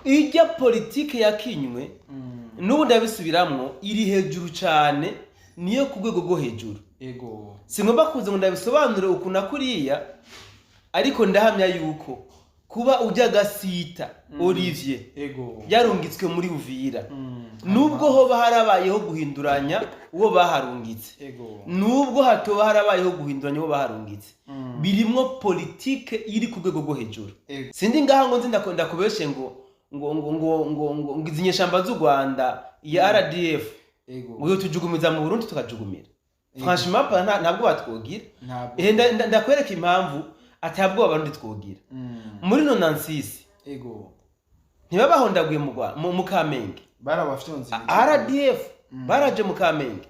Ijya politike yakinywe, n'ubu ndabisubiramwo, iri hejuru cyane, niyo ku rwego rwo hejuru. Singomba kuza ngo ndabisobanure uku na kuriya, ariko ndahamya yuko kuba ujya Gasita Olivier yarungitswe muri Uvira, nubwo hoba harabayeho guhinduranya uwo baharungitse, nubwo hatoba harabayeho guhinduranya uwo baharungitse, birimwo politike iri ku rwego rwo hejuru. Sindi ngaha ngo nzi ndakubeshe ngo izi nyeshamba z'u Rwanda ya RDF ngo yo tujugumiza mu Burundi tukajugumira. Franchement pas, ntabwo batwogira. Ntabwo. Ndakwereka impamvu atabwo Abarundi twogira. Muri 96 ntibabahondaguye mu Kamenge? Barabafyonze. RDF baraje mu Kamenge,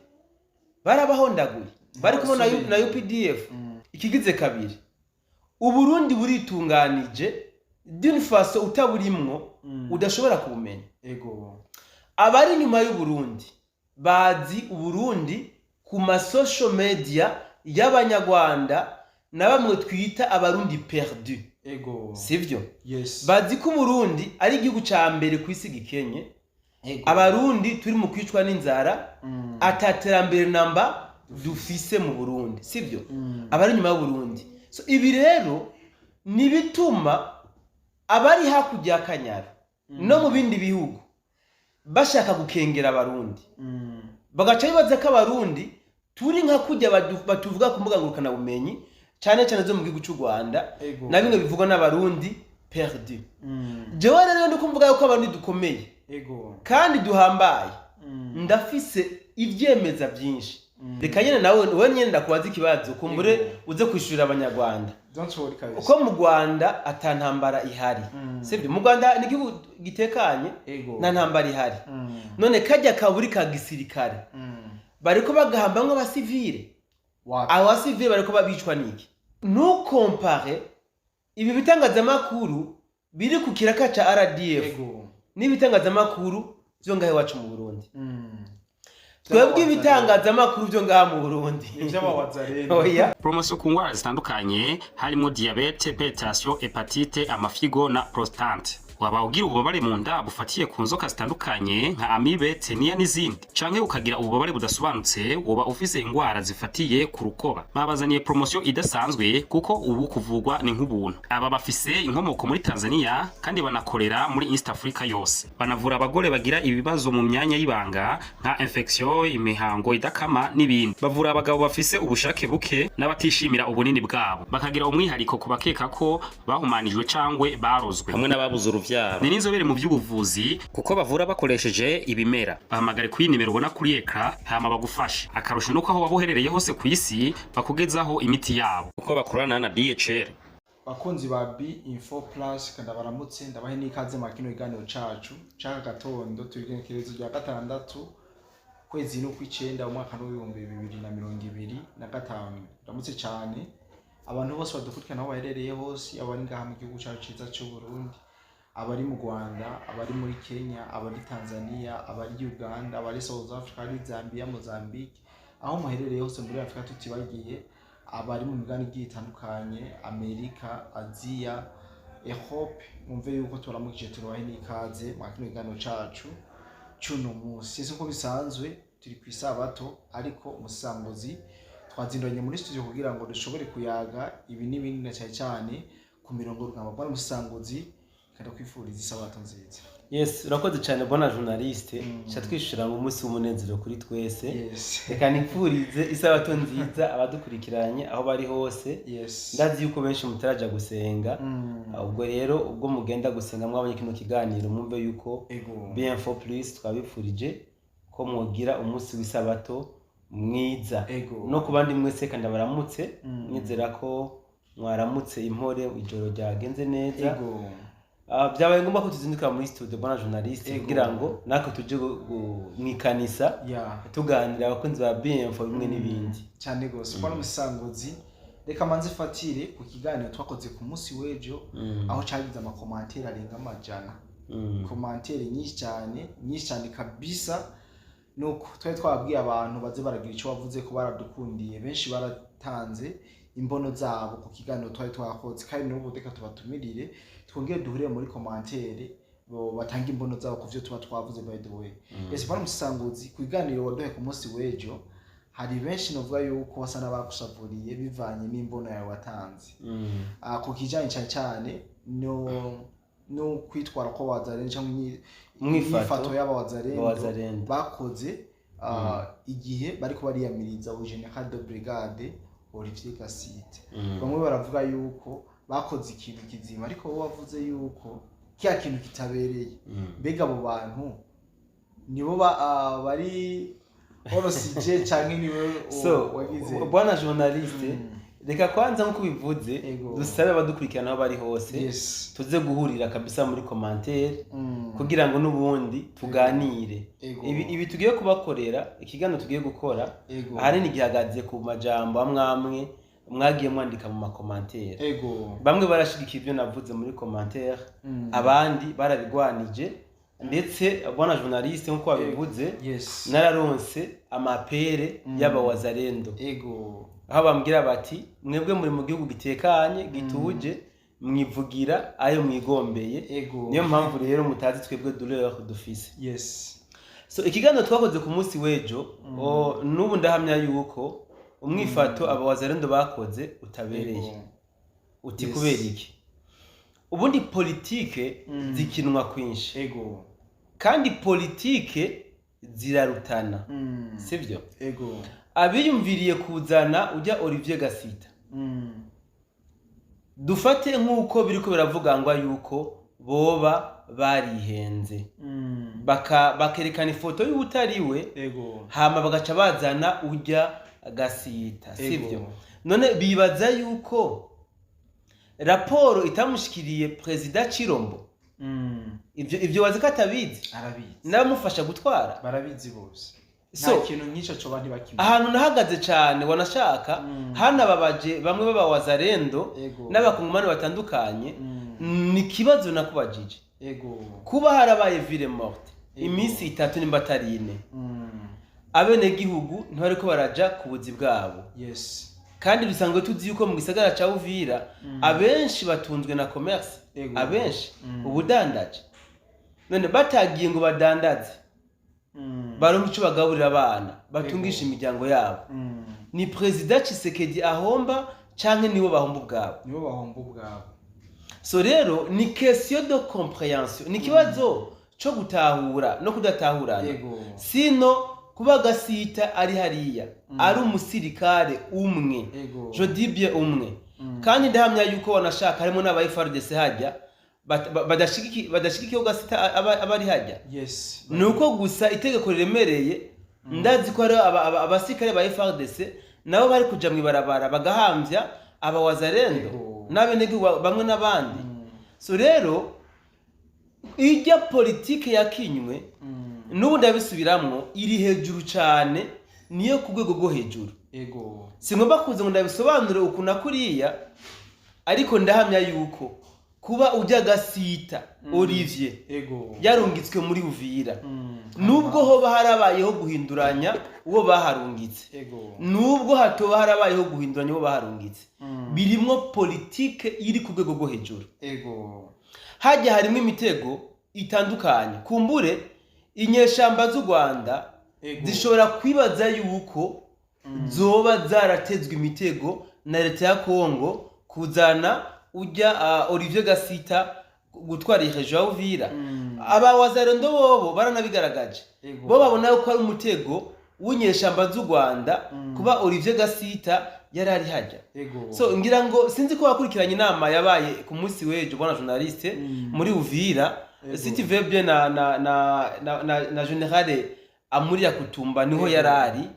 barabahondaguye, bari kumwe na UPDF. Ikigize kabiri, Uburundi buritunganije d'une façon utaburimwo udashobora kubumenya. Abari inyuma y'Uburundi bazi Uburundi ku ma social media y'Abanyarwanda na bamwe twita Abarundi perdu. Sivyo? Yes. Bazi ko Uburundi ari igihugu ca mbere ku isi gikenye, Abarundi turi mu kwicwa n'inzara, ataterambere namba dufise mu Burundi, sivyo? Abari inyuma y'Uburundi. So ibi rero ni bituma abari hakurya y'Akanyaru no mu bindi bihugu bashaka gukengera Abarundi, bagaca bibaza ko Abarundi turi nka kurya batuvuga ku mbuga ngurukanabumenyi, cyane cyane zo mu gihugu cy'u Rwanda, na bimwe bivugwa n'Abarundi perdu. Jewe rero ndi kumvuga yuko Abarundi dukomeye kandi duhambaye. Ndafise ivyemeza byinshi. Reka nyene nawe wowe nyene ndakubaza ikibazo, kumbure uze kwishurira Abanyarwanda. Don't worry kabisa. Uko mu Rwanda ata ntambara ihari, sibyo? Mu Rwanda ni igihugu gitekanye, nta ntambara ihari. None kajya kaburi ka gisirikare bariko bagahambamwo abasivile? Wapi. Abo basivile bariko babicwa niki? Ntukompare ibi bitangazamakuru biri ku kiraka ca RDF n'ibitangazamakuru vyo ngaha iwacu mu Burundi. Twebwe ibitangazamakuru vyo ngaha mu Burundi, Ivy'abawazarene. Oya. Promotion ku ndwara zitandukanye harimo diabète, hypertension, hépatite, amafigo na prostate. Waba ugira ububabare mu nda bufatiye ku nzoka zitandukanye nka amibe, teniya n'izindi, canke ukagira ububabare budasobanutse, woba ufise ingwara zifatiye ku rukoba. Babazaniye promotion idasanzwe kuko ubu kuvugwa ni nk'ubuntu. Aba bafise inkomoko muri Tanzania kandi banakorera muri East Africa yose. Banavura abagore bagira ibibazo mu myanya y'ibanga nka infection, imihango idakama n'ibindi. Bavura abagabo bafise ubushake buke n'abatishimira ubunini bwabo, bakagira umwihariko ku bakeka ko bahumanijwe cangwe barozwe, hamwe n'ababuze uruvyaro. Ni n'inzobere mu by'ubuvuzi kuko bavura bakoresheje ibimera. Bahamagare kuri nimero ubona kuri écran hama bagufashe. Akarusho nuko aho waba uherereye hose ku isi bakugezaho imiti yabo kuko bakorana na DHL. Bakunzi ba B Info Plus, kandi baramutse, ndabahe n'ikaze mu kino kiganiro cacu c'aka gatondo. Turi igenekerezo rya 6, kwezi n'ukw'icenda, umwaka w'2025. Ndamutse cane abantu bose badukurikirana aho baherereye hose, abari ngaha mu gihugu cacu ciza c'u Burundi, abari mu Rwanda, abari muri Kenya, abari Tanzania, abari Uganda, abari South Africa, abari Zambia, Mozambique, aho muherereye hose muri Afrika, tutibagiye abari mu migabane igiye itandukanye, Amerika, Aziya, Europe. Mwumve yuko turamukije, tubahe n'ikaze mwa kino kiganiro cacu c'uno munsi. Ese uko bisanzwe turi ku isabato, ariko umusambuzi twazindanye muri studio kugira ngo dushobore kuyaga ibi n'ibindi, na cyane cyane ku mirongo y'urugamba. Bwana Musanguzi, kandi kwifuriza isabato nziza. Yes, urakoze cyane bwana journaliste. Cha twishura mu munsi w'umunezero kuri twese. Reka nipfurize isabato nziza abadukurikiranye aho bari hose. Ndazi yuko benshi mutaraja gusenga. Ubwo rero ubwo mugenda gusenga mwabonye kino kiganiro, mwumve yuko BM4 Plus twabifurije ko mwogira umunsi w'isabato mwiza. No ku bandi mwese kandi baramutse, nizera ko mwaramutse impore, ijoro ryagenze neza. Byabaye ngombwa ko tuzinduka muri studio, bwana journaliste, kugira ngo natwe tuje mwikanisa tuganira abakunzi ba BM4 bimwe n'ibindi. Cyane gose, bwana Musanguzi. Reka manze fatire ku kiganiro twakoze ku munsi w'ejo, aho cagize ama commentaires arenga 100. Commentaires nyinshi cyane, nyinshi cyane kabisa. Nuko twari twababwiye abantu baze baragira icyo bavuze ko baradukundiye. Benshi baratanze imbono zabo ku kiganiro twari twakoze, kandi n'ubu reka tubatumirire twongere duhurire muri commentaire. Batanga imbono zabo ku vyo tuba twavuze. By the way, ese bwana Musesanguzi, ku biganiro waduhaye ku munsi w'ejo, hari benshi novuga yuko basa n'abagushavuriye bivanye n'imbono yawe watanze ku kijanye cane cane no kwitwara kw'abawazalendo cyangwa Umwifato imyifato y'abawazalendo b'abawazalendo. bakoze igihe bariko bariyamiriza uwo général de brigade Olivier Gasita. Bamwe baravuga yuko bakoze ikintu kizima, ariko wowe wavuze yuko kiya kintu kitabereye. Mbega abo bantu nibo bari orosije canke niwe So wagize? Bwana journaliste, reka kwanza, nk'uko ubivuze, dusabe abadukurikirana aho bari hose tuze guhurira kabisa muri commentaire kugira ngo n'ubundi tuganire. Ibi tugiye kubakorera, ikiganiro tugiye gukora, ahanini gihagaze ku majambo amwe amwe mwagiye mwandika mu ma commentaires. Bamwe barashigikiye ibyo navuze muri commentaire, abandi barabigwanije. Ndetse bwana journaliste, nk'uko wabivuze, nararonse ama appels y'abawazalendo aho bambwira bati: "Mwebwe muri mu gihugu gitekanye, gituje, mwivugira ayo mwigombeye. Niyo mpamvu rero mutazi twebwe douleur dufise." So ikiganiro twakoze ku munsi w'ejo, n'ubu ndahamya yuko umwifato abawazalendo bakoze utabereye. Uti kubera iki? Ubundi politike zikinwa kwinshi kandi politike zirarutana, sibyo? Ego. Abiyumviriye kuzana ujya Olivier Gasita, dufate nk'uko biriko biravugangwa yuko boba barihenze, bakerekana ifoto y'utari we, hama bagaca bazana ujya Gasita, sibyo? None bibaza yuko raporo itamushikiriye Perezida Chirombo? Ivyo wazi ko atabizi? Arabizi. N'abamufasha gutwara. Barabizi bose. So, nta kintu nk'icyo coba ntibakimenya. Ahantu nahagaze cyane, wanashaka hanababaje bamwe b'abawazalendo n'abakongomani batandukanye, ni ikibazo nakubajije: kuba harabaye ville morte iminsi 3 nimba atari 4, abenegihugu ntibariko baraja ku buzi bwabo, kandi dusanzwe tuzi yuko mu gisagara ca Uvira abenshi batunzwe na commerce, abenshi ubudandaji. None batagiye ngo badandaze, baronke ico bagaburira abana, batungisha imiryango yabo, ni Perezida Tshisekedi ahomba canke nibo bahomba ubwabo? Nibo bahomba ubwabo. So rero ni question de compréhension, ni ikibazo co gutahura no kudatahurana. Sino kuba Gasita ari hariya ari umusirikare umwe, je dis bien umwe, kandi ndahamya yuko wanashaka harimo n'aba FARDC hajya badashigikiye ko Gasita aba ari hajya. Ni uko gusa itegeko riremereye. Ndazi ko hariho abasirikare ba FARDC nabo bari kuja mw'ibarabara bagahambya abawazalendo n'abenegihugu bamwe n'abandi. So rero ijya politike yakinywe, n'ubu ndabisubiramwo, iri hejuru cyane, niyo ku rwego rwo hejuru. Singomba kuza ngo ndabisobanure uku na kuriya, ariko ndahamya yuko kuba ujya Gasita Olivier yarungitswe muri Uvira, nubwo hoba harabayeho guhinduranya uwo baharungitse, nubwo hatoba harabayeho guhinduranya uwo baharungitse, birimwo politike iri ku rwego rwo hejuru. Hajya harimo imitego itandukanye. Kumbure inyeshamba z'u Rwanda zishobora kwibaza yuko zoba zaratezwe imitego na leta ya Kongo kuzana ujya Olivier Gasita gutwara iyi région ya Uvira. Aba wazalendo bobo baranabigaragaje. Bo babona yuko ari umutego w'inyeshamba z'u Rwanda kuba Olivier Gasita yari ari hajya. So ngira ngo sinzi ko wakurikiranye inama yabaye ku munsi w'ejo, bwana journaliste, muri Uvira. Si tu veux bien, na général Amuri Kutumba niho yarari.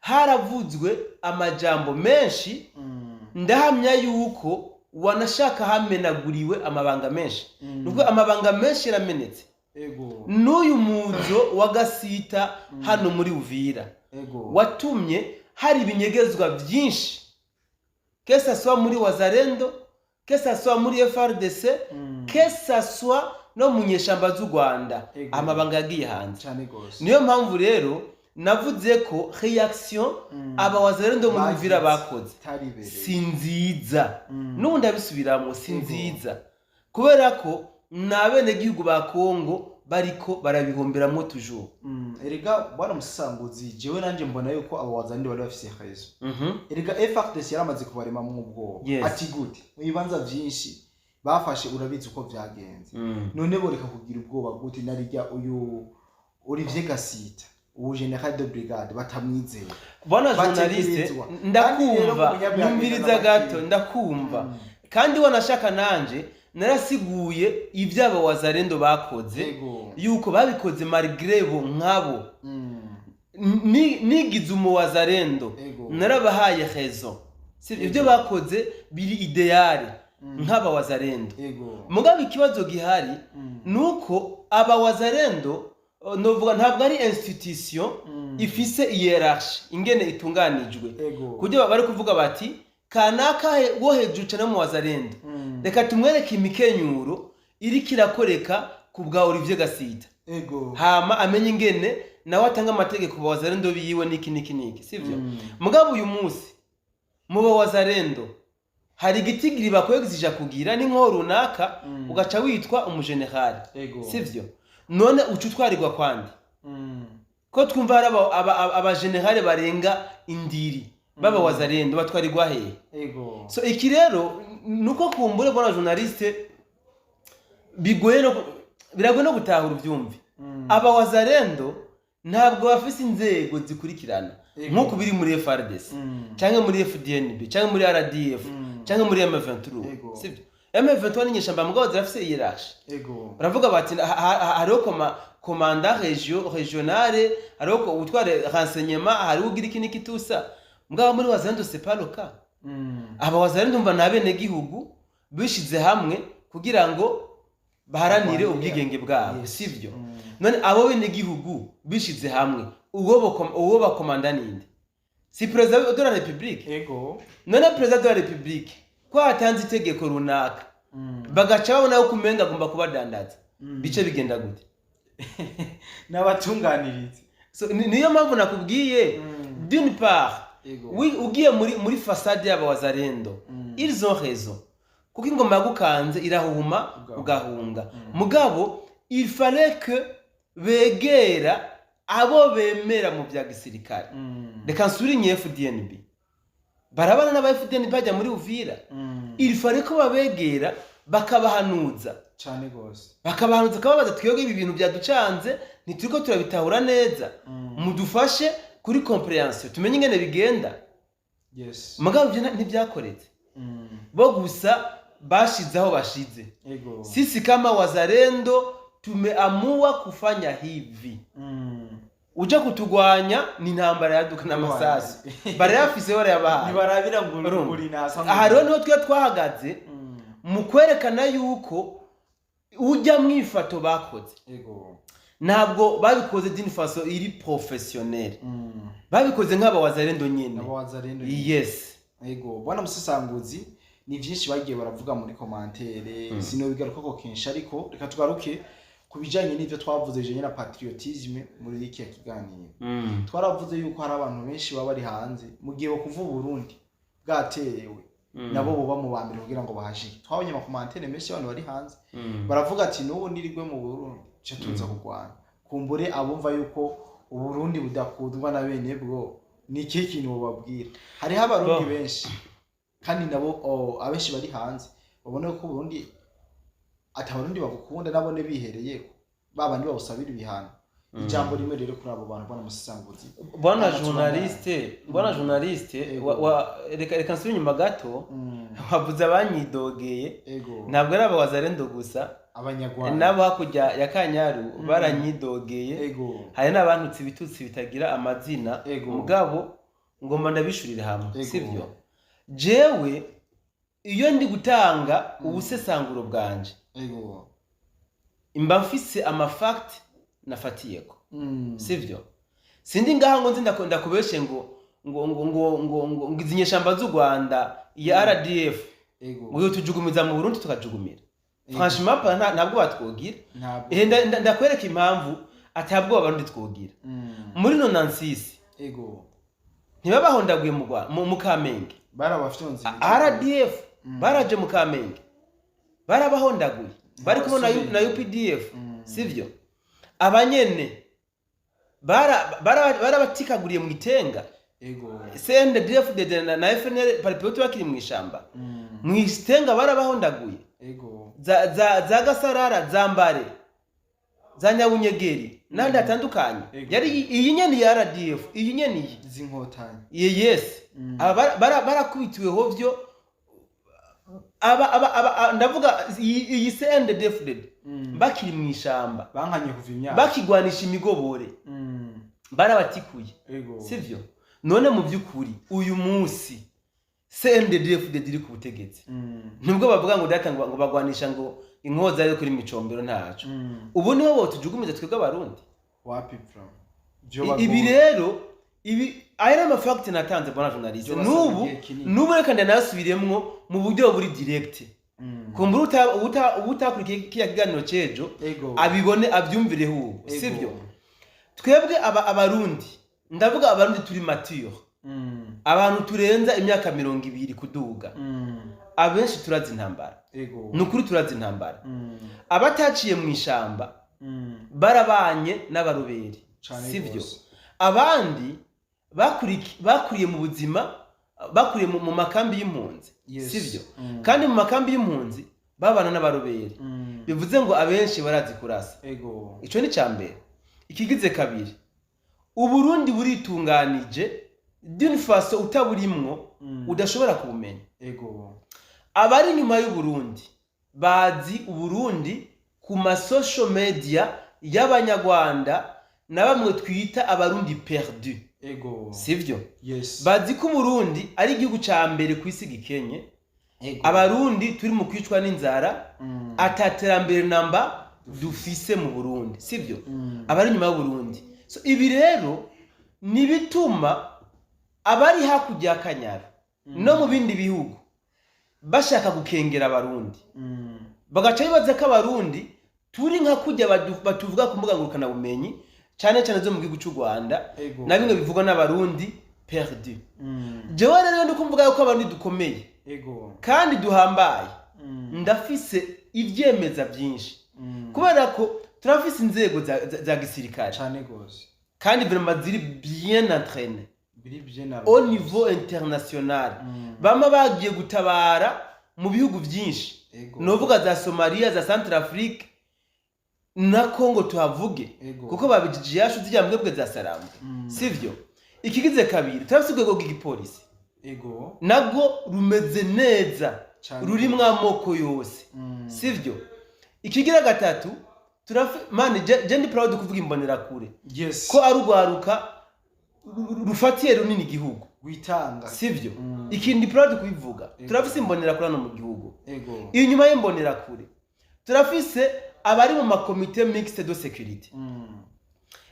Haravuzwe amajambo menshi. Ndahamya yuko wanashaka hamenaguriwe amabanga menshi, nubwo amabanga menshi yaramenetse. N'uyu muzo wa Gasita hano muri Uvira watumye hari ibinyegezwa byinshi, que ça soit muri Wazalendo, que ça soit muri FARDC, que ça soit no mu nyeshamba z'u Rwanda, amabanga yagiye hanze. Cyane gose. Niyo mpamvu rero navuze ko réaction aba Wazalendo muri Bagize Uvira bakoze itaribereye. si nziza. N'ubu ndabisubiramo, si nziza, kubera ko Ni abenegihugu ba Kongo bariko barabihomberamwo toujours. Erega bwana musasanguzi, jewe nanje mbona yuko abo Wazalendo bari bafise raison. Erega FARDC yaramaze kubaremamwo ubwoba. Ati gute mu bibanza vyinshi bafashe, urabizi uko vyagenze. None boreka kugira ubwoba gute, narirya uyu Olivier Gasita, ubu général de brigade, batamwizeye? Bwana journaliste, Bategerezwa. Kandi rero ndakumva. umunyabwenge Nyumviriza n'abakiri. gato, ndakumva. Kandi wanashaka nanje narasiguye ivy'aba Wazalendo bakoze, yuko babikoze malgré bo nkabo. Nigize umuwazalendo, narabahaye raison. Si ibyo bakoze biri idéal nk'aba Wazalendo. Mugabo ikibazo gihari nuko aba Wazalendo, novuga ntabwo ari institution ifise hiérarchie ingene itunganijwe, kuburyo bari kuvuga bati kanaka wo hejuru cane mu Wazalendo, reka tumwereke imikenyuro iriko irakoreka ku bwa Olivier Gasita, hama amenye ingene nawe atanga amategeko ku Bawazalendo biwe, niki niki niki, sivyo? Mugabo uyu munsi mu Bawazalendo hari igitigiri bakwegizija kugira n'inkoho runaka, ugaca witwa umujenerali, sivyo? None uca utwarirwa kwande? Ko twumva hari abajenerali barenga indiri baba Wazalendo, batwarirwa hehe? So iki rero nuko kumbure, bwana journaliste, bigoye no biragoye no gutahura ubyumve. Aba Wazalendo ntabwo bafise inzego zikurikirana nk'uko biri muri FARDC cyangwa muri FDNB cyangwa muri RDF cyangwa muri M23, sibyo? M23 ni inyeshyamba, mugabo zirafise hiérarchie. Baravuga bati hariho commandant régionale, hariho utwara renseignement, hariho ugira iki n'iki tusa. Mugabo muri Wazalendo c'est pas le cas. Aba Wazalendo mva ni abenegihugu bishize hamwe kugira ngo baharanire Barwanire. ubwigenge bwabo, sivyo? None abo benegihugu bishize hamwe, uwo bakomanda ninde? Si président de la République? None président de la République ko hatanze itegeko runaka, bagaca babona yuko umenga agomba kubadandaza, bice bigenda gute? N'abatunganiriza. So, niyo mpamvu nakubwiye, d'une part, ugiye muri façade y'aba Wazalendo, ils ont raison, kuko ingoma yagukanze irahuhuma Ugahunga. ugahunga. Mugabo il fallait que begera abo bemera mu bya gisirikare. Reka nsurinye FDNB, barabana n'aba FDNB bajya muri Uvira. Il fallait ko babegera bakabahanuza. Cane gose. Bakabahanuza, bakababaza: twebwe ibi bintu byaducanze, ntituriko turabitahura neza, mudufashe kuri compréhension, tumenye ingene bigenda. Mugabo ibyo ntibyakoretse. Bo gusa bashize aho bashize. Sisi kama Wazalendo tumeamua kufanya hivi, uja kutugwanya ni intambara yaduka n'amasasu barayafise, barayabahaye. Ntibarabira ngo Urumva? uri nasa. Aha rero niho twe twahagaze mu kwerekana yuko ujya mwifato bakoze, ntabwo babikoze d'une façon iri professionnelle. Babikoze nk'abawazalendo nyene. N'abawazalendo. Yes. Ego, bwana musesanguzi, ni byinshi bagiye baravuga muri commentaire, sinobigaruka ko kenshi, ariko reka tugaruke ku bijanye n'ivyo twavuze bijanye na patriotisme muri iki kiganiro. Twaravuze yuko hari abantu benshi baba bari hanze, mu gihe bakumva Uburundi bwaterewe, nabo boba mu ba mbere kugira ngo bahashike. Twabonye ama commentaires menshi y'abantu bari hanze baravuga ati n'ubu nirigwe mu Burundi ce tuza kurwana. Kumbure abumva yuko Uburundi budakundwa na bene bwo, ni ikihe kintu bobabwira? Hariho Abarundi Bo. benshi kandi nabo abenshi bari hanze babona ko Uburundi ati Abarundi babukunda, nabone bihereyeko babandi bawusabira ibihano. Ijambo rimwe rero kuri abo bantu, bwana musesanguzi. Bwana Hama journaliste, bwana journaliste, reka nsubire inyuma gato. Wavuze abanyidogeye. Ntabwo ari abawazalendo gusa. Abanyarwanda. N'abo hakurya ya Kanyaru baranyidogeye. Hari n'abantutse ibitutsi bitagira amazina. Mugabo ngomba ndabishurire hamwe, sibyo? Jewe iyo ndi gutanga ubusesanguro bwanje, mba mfise ama facts nafatiyeko, sivyo? Sindi ngaha ngo nzi ndakubeshe ngo izi nyeshamba z'u Rwanda ya RDF ngo tujugumiza mu Burundi tukajugumira. Franchement pas, ntabwo batwogira. Ntabwo. Ndakwereka impamvu atabwo Abarundi twogira. Muri 96 ntibabahondaguye mu Kamenge? Barabafyonze. RDF baraje mu Kamenge, barabahondaguye. Bari kumwe na UPDF, sivyo? Abanyene barabatikaguriye mu itenga. CNDD-FDD na FNL Palipehutu bakiri mu ishamba, mu itenga barabahondaguye. Za Gasarara, za Mbare, za Nyabunyegeri n'ahandi hatandukanye. Yari iyi nyene ya RDF, iyi nyene iyi. Z'inkotanyi. Yes. Aba barakubitiwe hovyo. Aba ndavuga iyi CNDD-FDD bakiri mu ishamba, bankanye kuva imyaka, bakigwanisha imigobore, barabatikuye. Sivyo? None mu by'ukuri uyu munsi CNDD-FDD iri ku butegetsi, nubwo bavuga ngo data ngo bagwanisha ngo inkoza yo kuri micombero, ntaco. Ubu niho botujugumiza twebwe Abarundi? Wapi bro. Vyo Ibi bagora. rero, ibi aya ni ama facts natanze, bwana journaliste. Vyo basaba N'ubu igihe kinini. n'ubu reka ndanasubiremwo mu buryo buri direct. Kumbura utakurikiye kiriya kiganiro c'ejo, abibone, abyumvireho ubu. Sivyo? Twebwe aba Abarundi, ndavuga Abarundi turi mature, abantu turenza imyaka 20 kuduga, abenshi turazi intambara. Ni ukuri turazi intambara. Abataciye mu ishamba barabanye n'abaroberi. Cane Sivyo? gose. Abandi bakuriye mu buzima, bakuriye mu makambi y'impunzi. Sivyo? Kandi mu makambi y'impunzi babana n'abaroberi. Bivuze ngo abenshi barazi kurasa. Ico ni ca mbere. Ikigize kabiri, Uburundi buritunganije d'une façon utaburimwo udashobora kubumenya. Abari inyuma y'Uburundi bazi Uburundi ku ma social media y'Abanyarwanda na bamwe twita Abarundi perdu. Sivyo? Yes. Bazi ko Uburundi ari igihugu ca mbere ku isi gikenye, Abarundi turi mu kwicwa n'inzara, ataterambere namba dufise mu Burundi, sivyo? Abari inyuma y'Uburundi. So ibi rero ni bituma abari hakurya y'Akanyaru no mu bindi bihugu bashaka gukengera Abarundi, bagaca bibaza ko Abarundi turi nka kurya batuvuga ku mbuga ngurukanabumenyi, cyane cyane zo mu gihugu cy'u Rwanda, na bimwe bivugwa n'Abarundi perdu. Jewe rero ndi kumvuga yuko Abarundi dukomeye kandi duhambaye. Ndafise ivyemeza byinshi, kubera ko turafise inzego za gisirikare Cane gose. kandi vraiment ziri bien entraînées Biri bien. au niveau international. Bama bagiye gutabara mu bihugu byinshi. Novuga za Somalia, za Centrafrique na Congo tuhavuge, kuko babijiji yacu zijya mbwebwe za Sarambwe. Sivyo? Ikigize kabiri, turafise urwego rw'igipolisi, nabwo rumeze neza, rurimwo amoko yose. Sivyo? Ikigira gatatu, mani je ndi proud kuvuga Imbonerakure, ko ari urwaruka rufatiye runini igihugu. Witanga. Sivyo? Ikindi proud kubivuga, turafise Imbonerakure hano mu gihugu. Inyuma y'Imbonerakure turafise abari mu makomite mixte de sécurité.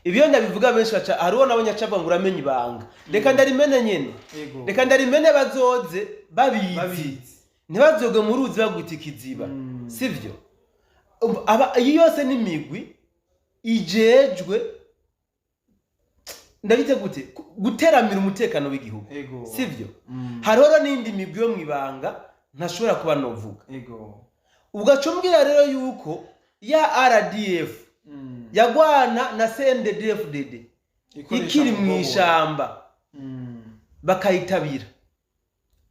Ibyo ndabivuga benshi baca, hariho nabo nyacavuga ngo uramenye ibanga. Reka ndarimene nyene. Reka ndarimene, bazoze babizi. Babizi. Ntibazoge mu ruzi bagwita ikiziba. Sivyo? Iyi yose ni imigwi ijejwe, ndabite gute, guteramira umutekano w'igihugu. Sivyo? Hariho rero n'indi migwi yo mu ibanga ntashobora kuba novuga. Ugaca umbwira rero yuko ya RDF yagwana na CNDD-FDD Ikoresha ikiri mu mugobora. ishamba, bakayitabira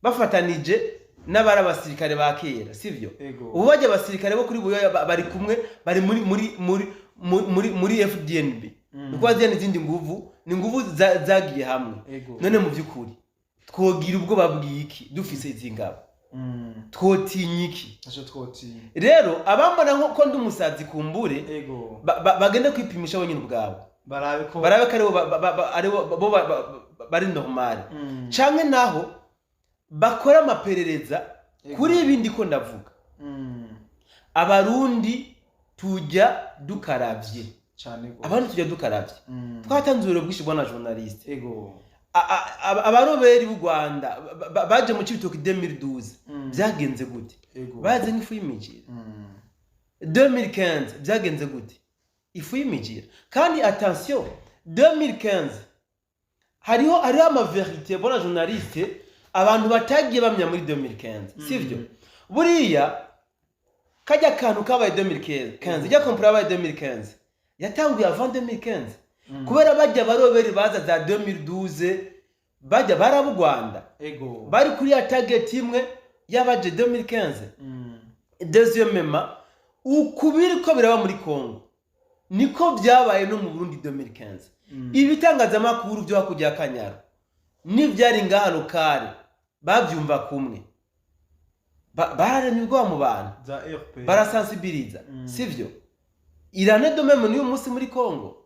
bafatanije n'abari abasirikare ba kera, sivyo? Ubu bajya abasirikare bo kuri Buyoya bari kumwe, bari muri FDNB. Nuko ziriya n'izindi nguvu, ni nguvu zagiye hamwe. None mu by'ukuri twogira ubwoba bw'iki dufise izi ngabo? Twotinya iki? Ntaco twotinya. Rero abambona nko ko ndi umusazi, kumbure bagende kwipimisha bonyine ubwabo, Barabe ko barabe ko aribo aribo bo bari normal, canke naho bakora amaperereza kuri ibi ndiko ndavuga. Abarundi tujya dukaravye. Cane gose. Abarundi tujya dukaravye. Twatanze urugero bwinshi, bwana journaliste. Abaroberi b'u Rwanda baje mu Cibitoke 2012. Byagenze gute? Baze nk'ifu y'imijira. 2015 byagenze gute? Ifu y'imijira. Kandi attention, 2015 hariho ama vérité, bwana journaliste, abantu batagiye bamenya muri 2015, sivyo? Buriya Kajya kantu kabaye 2015, ijya complot yabaye 2015, yatanguye avant 2015, kubera bajya baroberi baza za 2012, bajya baraba u Rwanda, bari kuri ya target imwe y'abaje 2015. Deuxièmement, ukubiri ko biraba muri Congo niko byabaye no mu Burundi 2015. Ibitangazamakuru byo hakurya y'Akanyaru n'ibyari ngaha locale babyumva kumwe. Bararemye ubwoba mu bantu, za RP, barasensibiliza, sivyo? Irane de même n'uyu munsi muri Congo.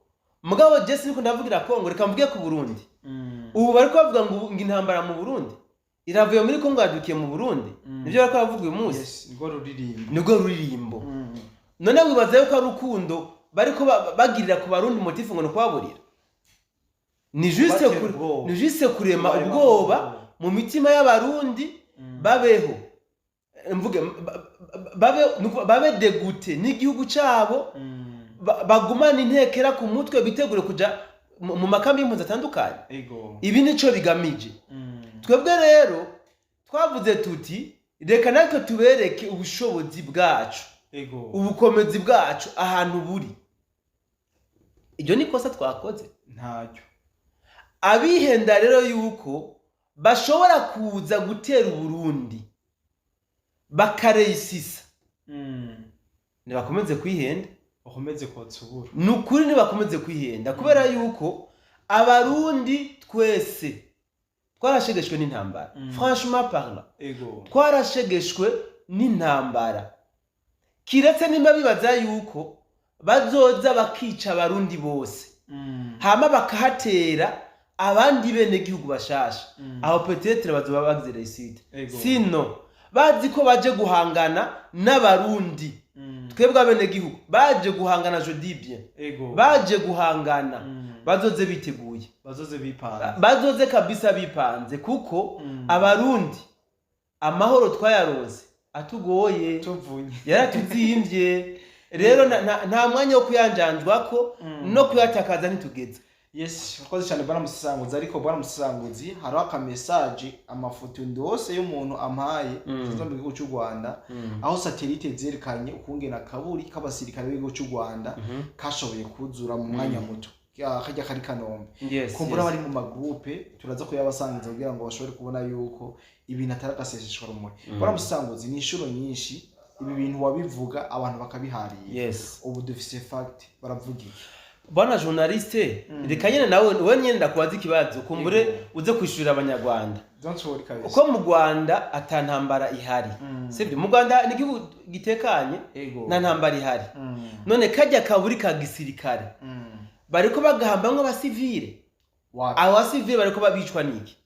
Mugabo je siniko ndavugira Congo, reka mvuge ku Burundi. Ubu bariko bavuga ngo intambara mu Burundi iravuye muri Congo, yadukiye mu Burundi. Nivyo bariko bavuga uyu munsi. Yes, nirwo ruririmbo. Nirwo ruririmbo. None wibaza yuko ari urukundo bariko bagirira ku Barundi, motif ngo ni ukubaburira? Ni juste Kubatera ubwoba. Ni juste kurema Kubarema ubwoba ubwoba. mu mitima y'Abarundi, babeho, mvuge babe, nukuvuga babe dégoûtés n'igihugu cabo, bagumane intekera ku mutwe, bitegure kuja mu makambi y'impunzi atandukanye. Ibi nico bigamije. Twebwe rero twavuze tuti reka natwe tubereke ubushobozi bwacu, ubukomezi bwacu ahantu buri. Iryo ni kosa twakoze. Ntaryo. Abihenda rero yuko bashobora kuza gutera Uburundi bakareyisisa, ntibakomeze kwihenda. Bakomeze kotsa uburo. Ni ukuri, ntibakomeze kwihenda, kubera yuko Abarundi twese twarashegeshwe n'intambara. Franchement parlant, twarashegeshwe n'intambara. Kiretse nimba bibaza yuko bazoza bakica Abarundi bose, hama bakahatera abandi bene gihugu bashasha, aho peut-être bazoba bagize réussite. Sinon bazi ko baje guhangana n'Abarundi, twebwe abene gihugu baje guhangana, je dis bien, baje guhangana, bazoze biteguye. Bazoze bipanze. Bazoze kabisa bipanze, kuko Abarundi amahoro twayaronse atugoye, tuvunye. Yaratuzimvye. Rero nta mwanya wo kuyanjanjwako no kuyatakaza ntitugeze. Yes, urakoze cyane, bwana Musasanguzi. Ariko bwana Musasanguzi, hariho akamesaje, amafoto ndose y'umuntu ampaye zo mu gihugu cy'u Rwanda, aho satellite zerekanye ukungena akaburi k'abasirikare b'igihugu cy'u Rwanda kashoboye kuzura mu mwanya muto. Kajya kari Kanombe. Kumbura bari mu magroupe, turaza kuyabasangiza kugira ngo bashobore kubona yuko ibintu atari agaseseshwa rumuri. Bwana Musasanguzi, ni inshuro nyinshi ibi bintu wabivuga, abantu bakabiharira. Ubu dufise fact, baravuga iki? Bwana journaliste, reka nyene nawe wewe nyene ndakubaza ikibazo, kumbure uze kwishurira Abanyarwanda. Don't worry kabisa. Uko mu Rwanda ata ntambara ihari, sibyo? Mu Rwanda ni igihugu gitekanye, nta ntambara ihari. None kajya kaburi ka gisirikare bariko bagahambamwo abasivile? Wapi. Abo basivile bariko babicwa niki?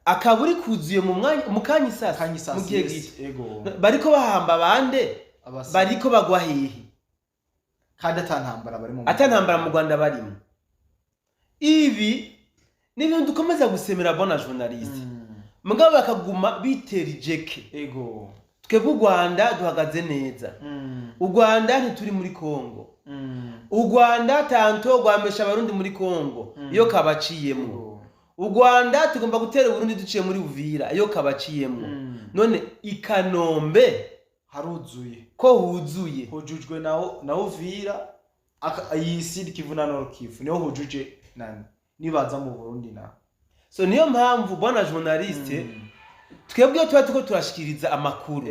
Akaburi kuzuye mu mwanya, mu kanya isasi, Kanya isasi, mu gihe gito. Bariko bahamba bande? Bariko bagwa hehe? Kandi ata ntambara bari mu Ata ntambara mu Rwanda barimo. Ibi ni ibintu dukomeza gusemera, bona journaliste, mugabo bakaguma bitera ijeke. Twebwe u Rwanda duhagaze neza. U Rwanda ntituri muri Kongo. U Rwanda tantôt rwamesha Abarundi muri Kongo iyo kabaciyemwo. U Rwanda tugomba gutera Uburundi duciye muri Uvira iyo kabaciyemwo. None i Kanombe haruzuye? Ko huzuye. Hujujwe na Uvira, iyi Sud Kivu na Nord Kivu niho hujuje nani nibaza mu Burundi na So niyo mpamvu, bwana journaliste, twebwe iyo tuba turiko turashikiriza amakuru,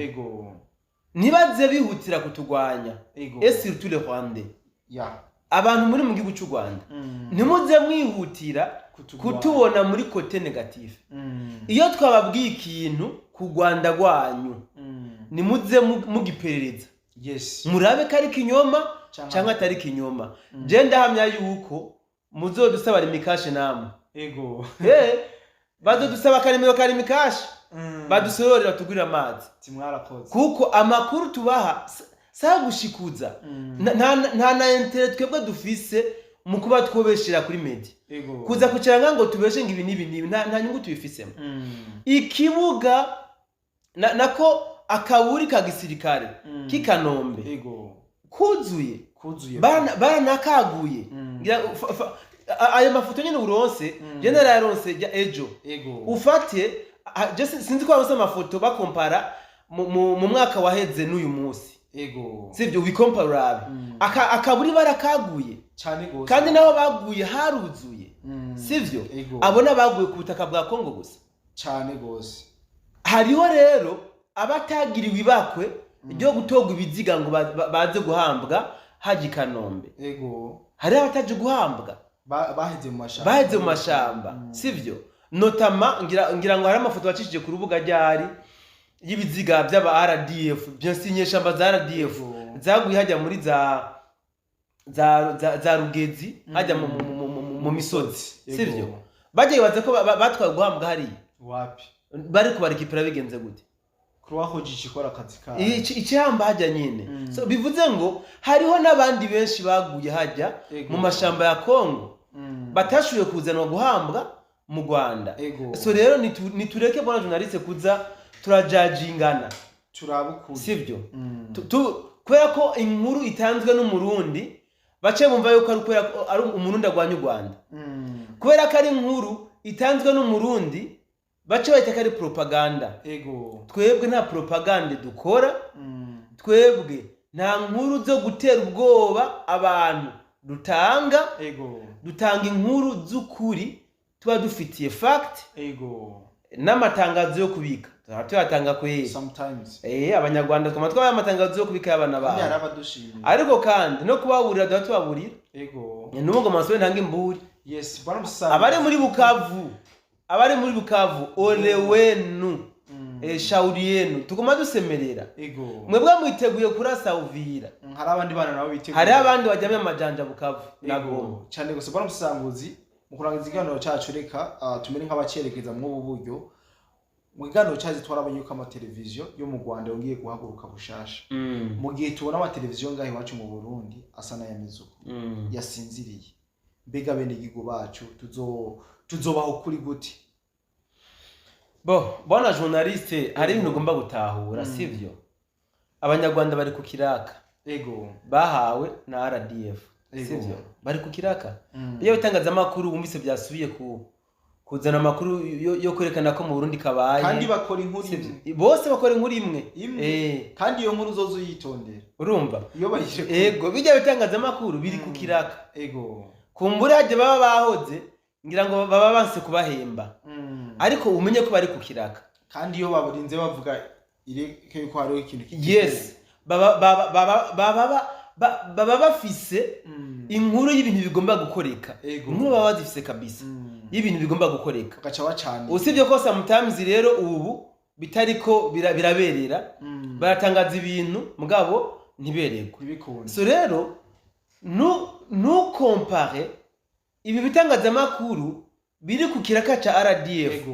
ntibaze bihutira kutugwanya, et surtout le Rwandais. Abantu muri mu gihugu cy'u Rwanda, ntimuze mwihutira Kutugwanya. kutubona muri côté négatif. Iyo twababwiye ikintu ku Rwanda rwanyu, nimuze mugiperereza, murabe ko ari kinyoma cyangwa atari kinyoma. Je ndahamya yuko muzodusaba Lumicash namwe. Bazodusaba akarimiro ka Lumicash, badusororera, tugurira amazi. Timwarakoze. Kuko amakuru tubaha sagushikuza. Nta na intérêt twebwe dufise mu kuba twobeshera kuri média, kuza kwicara ngo tubeshe ngo ibi n'ibi n'ibi, nta nyungu tubifisemo. Ikibuga nako akaburi ka gisirikare k'Ikanombe kuzuye. Kuzuye. Baranakaguye. Ayo mafoto nyine uronse, je narayaronse ejo. Ufate je sinzi ko waronse amafoto bakompara. mu mwaka waheze n'uyu munsi. Sivyo? Ubikompara urabe. Akaburi barakaguye Cyane gose. Kandi naho baguye haruzuye. Sivyo? Ego. Abo n'abaguye ku butaka bwa Kongo gusa. Cyane gose. Hariho rero abatagiriwe ibakwe ryo gutorwa ibiziga ngo baze guhambwa haji Kanombe. Hariho abataje guhambwa. Baheze mu mashamba. Baheze mu mashamba. Sivyo? Notamment ngira ngo hari amafoto bacishije ku rubuga ryari y'ibiziga by'aba RDF, bien sûr inyeshamba za RDF zaguye hajya muri za Rugezi, hajya mu misozi. Sivyo? Bagiye baza ko batwaye guhambwa hariya. Wapi. Bari kubarekipera bigenze gute? Croix Rouge ikora akazi kayo. Ikihamba hajya nyine. So, bivuze ngo hariho n'abandi benshi baguye hajya mu mashamba ya Kongo batashoboye kuzanwa guhambwa mu Rwanda. So rero nitureke bwana journaliste kuza turajajingana. Turabukuri. Sivyo? Kubera ko inkuru itanzwe n'Umurundi bace bumva yuko ari kubera ko ari Umurundi agwanya u Rwanda. Kubera ko ari inkuru itanzwe n'Umurundi bace bahita ko ari propaganda. Twebwe nta propaganda dukora. Twebwe nta nkuru zo gutera ubwoba abantu dutanga. Dutanga inkuru z'ukuri tuba dufitiye fact. N'amatangazo yo kubika tuba tuyatanga kweri. Sometimes. Abanyarwanda twama twabaye amatangazo yo kubika y'abana Kandi hari babo. abadushimira. Ariko kandi no kubaburira tuba tubaburira. N'ubu ngo amasore ntanga imburi. Yes, bwana Musaza. Abari muri Bukavu, ole wenu. Shauri yenu, tuguma dusemerera. Mwebwe mwiteguye kurasa Uvira. Hari abandi bana nabo biteguye. Hariho abandi bajyamye amajanja Bukavu na Goma. Cyane gusa, bwana Musanguzi, mu kurangiza ikiganiro cyacu, reka tumere nk'abacerekeza mw'ubu buryo. Mu kiganiro cyacu twarabonye yuko amateleviziyo yo mu Rwanda yongeye guhaguruka bushasha, mu gihe tubona amateleviziyo ngaho iwacu mu Burundi asa n'ayameze uko, yasinziriye. Mbega bene igihugu bacu tuzobaho kuri gute? Bo bwana journaliste, hari ibintu ugomba gutahura, sivyo? Abanyarwanda bari ku kiraka bahawe na RDF. Sivyo? Bari ku kiraka. Iyo bitangazamakuru wumvise byasubiye ku kuzana amakuru yo kwerekana ko mu Burundi kabaye. Kandi bakora inkuru Sivyo? imwe. Bose bakora inkuru imwe. Imwe. Kandi iyo nkuru uzoza uyitondera. Urumva? Iyo bayishe Ego, bijya bitangazamakuru biri ku kiraka. Kumbura hajya baba bahoze, ngira ngo baba banse kubahemba. Ariko umenye ko bari ku kiraka. Kandi iyo barinze bavuga ireke yuko hariho ikintu kiteguwe. Yes, baba bafise inkuru y'ibintu bigomba gukoreka. Inkuru baba bazifise kabisa y'ibintu bigomba gukoreka. Bagaca bacanira. Usibye ko sometimes rero ubu bitariko biraberera. Baratangaza ibintu mugabo ntibererwe. Ntibikunde. So rero ntukompare ibi bitangazamakuru biri ku kiraka ca RDF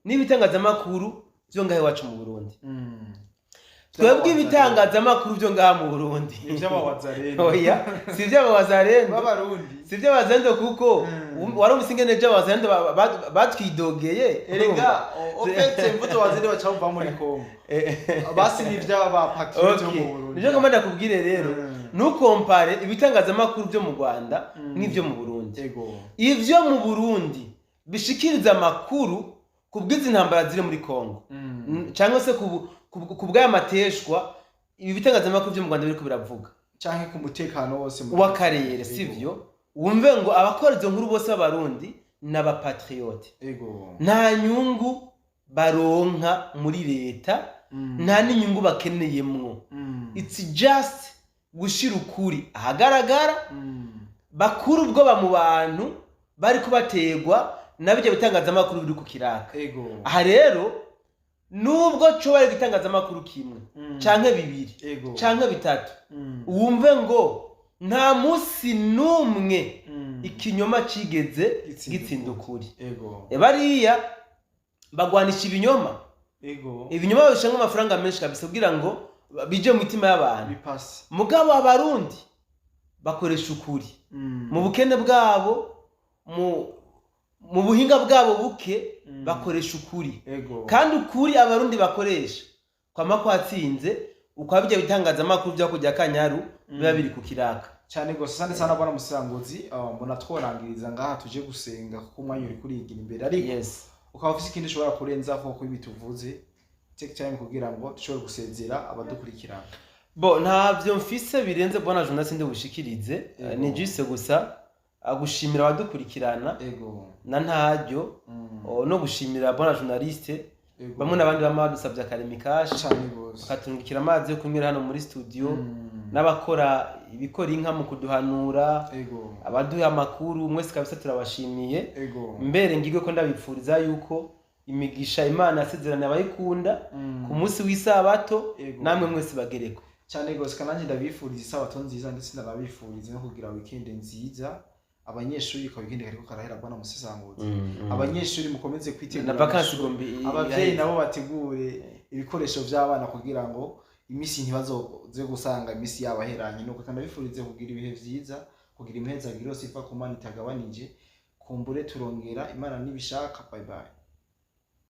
n'ibitangazamakuru vyo ngaho iwacu mu Burundi. Twebwe ibitangazamakuru vyo ngaha mu Burundi, Ivy'abawazarendo. Oya, si ivy'abawazarendo. B'Abarundi. Si ivy'abawazarendo kuko warumvise ingene vy'abawazarendo batwidogeye. Erega ofete mvuto wazende baca bava muri Kongo, basi ni ivy'aba patriote bo mu Burundi. Nivyo ngomba ndakubwire rero. Ntukompare ibitangazamakuru vyo mu Rwanda n'ivyo mu Burundi. Ivyo mu Burundi bishikiriza amakuru ku bw'izi ntambara ziri muri Kongo cyangwa se ku bw'aya mateshwa ibi bitangazamakuru vyo mu Rwanda biriko biravuga Canke ku mutekano wose w'akarere. Sivyo? Wumve ngo abakora izo nkuru bose b'Abarundi ni abapatriote. Nta nyungu baronka muri leta, nta n'inyungu bakeneyemwo. It's just gushira ukuri ahagaragara, bakura ubwoba mu bantu bari kubategwa na bijya bitangazamakuru biri ku kiraka. Aha rero nubwo co bari igitangazamakuru kimwe canke bibiri canke bitatu, wumve ngo nta munsi n'umwe ikinyoma cigeze Gitsinda gitsinda ukuri. Bariya bagwanisha ibinyoma. Ibinyoma babishamwo amafaranga menshi kabisa kugira ngo bije mu mitima y'abantu. Bipasi. Mugabo Abarundi bakoresha ukuri mu bukene bwabo, mu buhinga bwabo buke. Bakoresha ukuri. Kandi ukuri Abarundi bakoresha kwama kwatsinze ukwa bijya bitangazamakuru byo kujya Kanyaru biba biri ku kiraka. Cyane gose, sante sana bwana Musanguzi. Mbona tworangiriza ngaha tuje gusenga kuko umwanya uri kurigira imbere, ariko ukaba ufise ikindi ushobora kurenzaho ko ibi tuvuze. Take time kugira ngo dushobore gusezera abadukurikirana. Bo, ntavyo mfise birenze, bwana journaliste, ndi bushikirize. Ego. Ni juste gusa gushimira abadukurikirana na ntaryo no gushimira bwana journaliste bamwe n'abandi bama badusabye akaremi kashi, Cane gose. bakaturungikira amazi yo kunywera hano muri studio, n'abakora ibikora inka mu kuduhanura, abaduha amakuru, mwese kabisa turabashimiye. Mbere ngigwe ko ndabipfuriza yuko imigisha Imana yasezeranye abayikunda ku munsi w'isabato namwe mwese bagereko. Cyane gose. Kandi ndabifuriza isabato nziza, ndetse ndanabifuriza no kugira weekend nziza. Abanyeshuri, ka weekend kariko karahera, bwana musesanguzi, abanyeshuri mukomeze kwitegura Na vacances amashuri. igomba Abavyeyi iraheze. nabo bategure ibikoresho vy'abana kugira ngo iminsi ntibazoze gusanga iminsi yabo aheranye. Nuko kandi ndabifurize kugira ibihe vyiza, kugira imihezagiro yose iva ku Mana itagabanije. Kumbure turongera, Imana nibishaka. Bye bye.